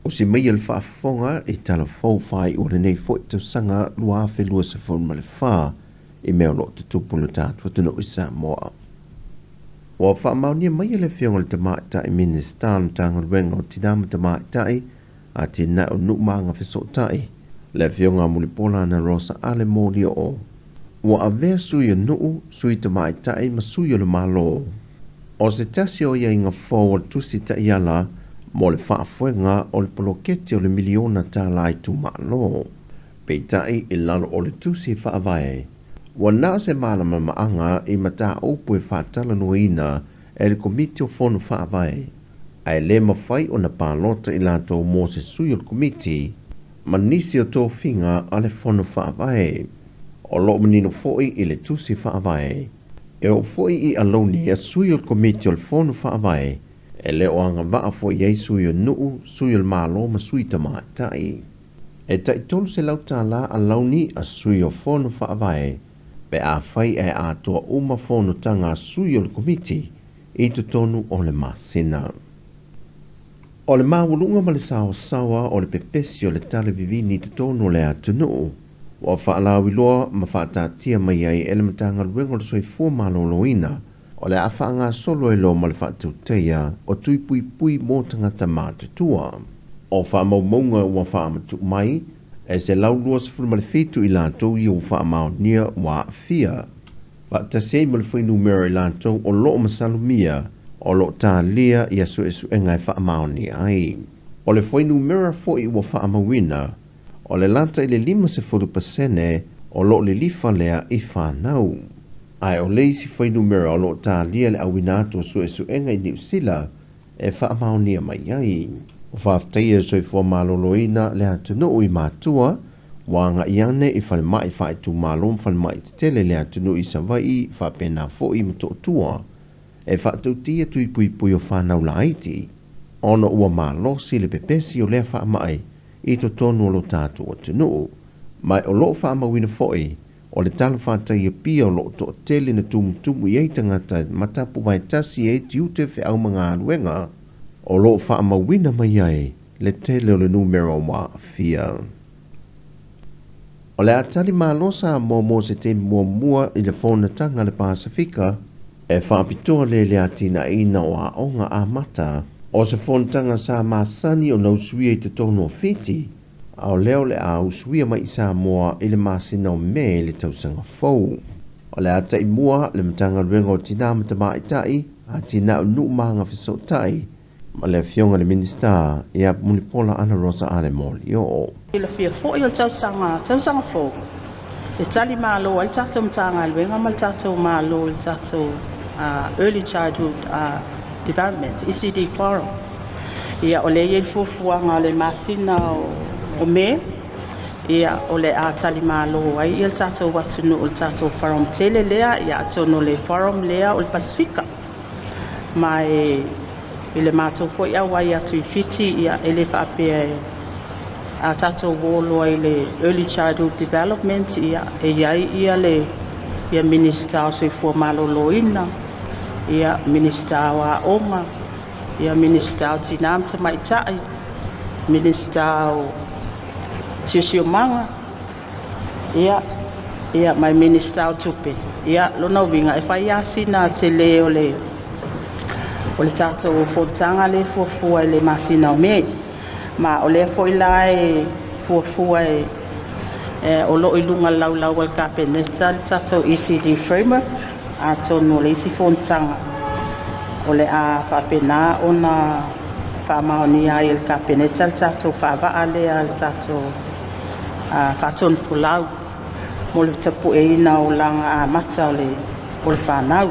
O si mai le faafofoga i Tala Fou faaiu o lenei foi tausaga 2024 i mea o loo tutupu i lo tatou atunuu i Samoa. Ua faamaonia mai e le Afioga i le Tamaitai Minisita o le Matagaluega o Tina ma Tamaitai, Atinae o Nuu ma Agafesootai, le Afioga a Mulipola Anarosa Ale Molioo, ua avea sui o nuu, sui tamaitai ma sui o le Malo. O se tasi o aiaiga fou o le Tusi Taiala mo le faafoega o le poloketi o le miliona tala itumalo. Peitai i lalo o le Tusi Faavae, ua na o se malamalamaaga i mataupu e faatalanoaina e le Komiti o Fono Faavae, ae le mafai ona palota i latou mo se sui o le Komiti ma nisi o tofiga a le Fono Faavae. O loo manino foi i le Tusi Faavae, e oo foi i alauni a sui o le Komiti o le Fono Faavae, e le o agavaa foi ai sui o nuu, sui o le Malo ma sui tamaitai. E tai $300 alauni a sui o Fono Faavae pe afai e atoa uma fonotaga a sui o le Komiti i totonu o le masina. O le maualuga ma le saoasaoa o le pepesi o le tale vivini i totonu o le atunuu ua faalauiloa ma faataatia mai ai e le Matagaluega o le Soifua Maloloina o le a faagasolo ai loa ma le faatautaia o tui puipui mo tagata matutua. O faamaumauga ua faamatuu mai e 127 i latou ia ua faamaonia ua aafia, faatasi ai ma le fuainumera i latou o loo masalomia o loo talia ia suesuega e faamaonia ai. O le fuainumera foi ua faamauina o le lata i le 50% o loo lilifa lea i fanau. Ae o le isi fuainumera o loo talia le auina atu o suesuega i Niu Sila e faamaonia mai ai. O faafetaia e Soifua Maloloina le atunuu i matua ua agai ane i falemai faaitumalo ma falemai tetele le atunuu i Savaii faapena foi ma Motootua e faatautia tui puipui o fanau laiti ona ua malosi le pepesi o lea faamai i totonu o lo tatou atunuu. Ma o loo faamauina foi o le tala faataia pia o loo toatele na tumutumu i ai tagata matapu vaetasi e tiute feau ma galuega o loo faamauina mai ai le tele o le numera ua aafia. O le a tali malo Samoa mo se taimi muamua i le fonotaga a le Pasifika e faapitoa lea i le atinaeina o aoga amata. O se fonotaga sa masani ona usuia i totonu o Fiti, a o lea o le a usuia mai i Samoa i le masina o Me i le tausaga fou. O le a taimua le Matagaluega o Tina ma Tamaitai, Atinae o Nuu ma Agafesootai, ma le Afioga i le Minisita ia Mulipola Anarosa Ale Molioo. I le fia foi o le tausaga fou, e tali malo ai le tatou Matagaluega ma le tatou Malo i le tatou Early Childhood Development, ECD Forum. Ia, o lea e i ai le fuafuaga o le masina o Me, ia, o le a tali malo ai ia le tatou atunuu i le tatou forum tele lea, ia, atonu o le forum lea o le Pasifika. Ma e i le matou foi auai atu i Fiti, ia, e le faapea e a tatou o loa i le Early Childhood Development, ia, e i ai ia le ia Minisita o Soifua Maloloina, ia Minisita o Aoga, ia Minisita o Tina ma Tamaitai, Minisita o Siosiomaga, ia mai Minisita o Tupe. Ia, lona uiga e fai lava sina tele o le tatou fonotaga lea e fuafua i le masina o Me. Ma o lea foi la e fuafua e o loo i luga laulau a le Kapeneta le tatou ECD framework, atonu o le isi fonotaga o le a faapena ona faamaonia ai e le Kapeneta le tatou faavaa lea, le tatou faatonufolau mo le tapueina o olaga amata o le fanau.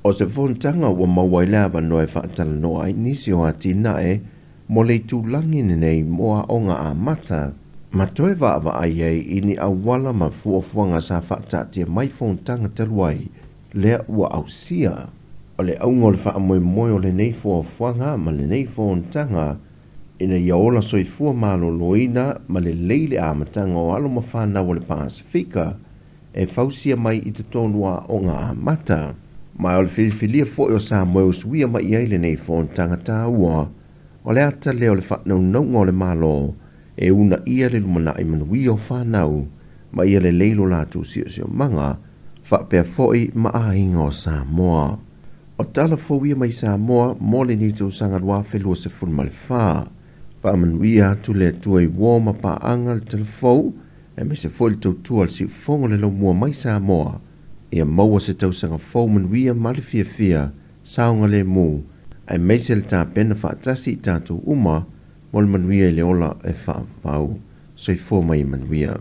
O se fonotaga ua maua ai le avanoa e faatalanoa ai nisi o atinae mo le itulagi lenei mo aoga amata ma toe vaavaai ai i ni auala ma fuafuaga sa faataatia mai fonotaga talu ai lea ua ausia. O le auga o le faamoemoe o lenei fuafuaga ma lenei fonotaga ina ia ola soifua maloloina ma lelei le amataga o alo ma fanau o le Pasifika e fausia mai i totonu o aoga amata. Ma o le filifilia foi o Samoa e usuia mai ai lenei fonotaga taua O le ata lea o le faanaunauga o le Malo e uunaia le lumanai manuia o fanau ma ia lelei lo latou siosiomaga faapea foi ma aiga o Samoa. O tala fou ia mai Samoa mo lenei tausaga 2024. Faamanuia atu le Atua i uo ma paaga le tala fou aemaise foi le tautua a le siufofoga o le laumua mai Samoa. Ia maua se tausaga fou manuia ma le fiafia, saogalemu, aemaise le tapena faatasi i tatou uma mo le manuia i le ola e faavavau. Soifua ma ia manuia.